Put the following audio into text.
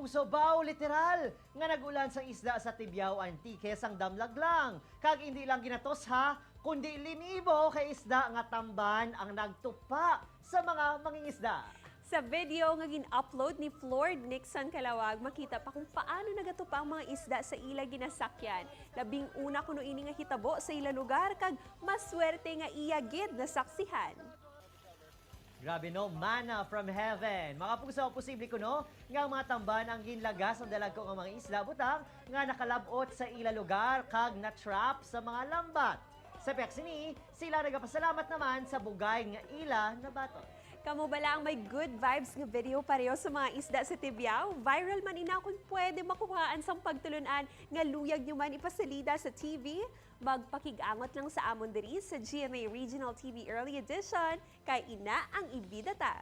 Kapuso, baw, literal nga nagulan sa isda sa Tibiao, Antique sang damlag lang. Kag hindi lang ginatos ha, kundi linibo kay isda nga tamban ang nagtupa sa mga mangingisda. Sa video nga gin-upload ni Flord Nixon Kalawag, makita pa kung paano nagatupa ang mga isda sa ila ginasakyan. Labing una kuno ini nga hitabo sa ila lugar kag maswerte nga iya gid nasaksihan. Grabe no, manna from heaven. Mga puso, posible kuno nga ang mga tamban ang ginlagas ang dalagko nga mga isla butang nga nakalabot sa ila lugar kag na-trap sa mga lambat. Sa sini, sila nagapasalamat naman sa bugay nga ila nabaton. Kamo bala ang may good vibes nga video pareho sa mga isda sa Tibiao? Viral man ina kung pwede makuhaan sang pagtulunan nga luyag nyo man ipasalida sa TV. Magpakigangot lang sa amon diri sa GMA Regional TV Early Edition kay ina ang ibida ta.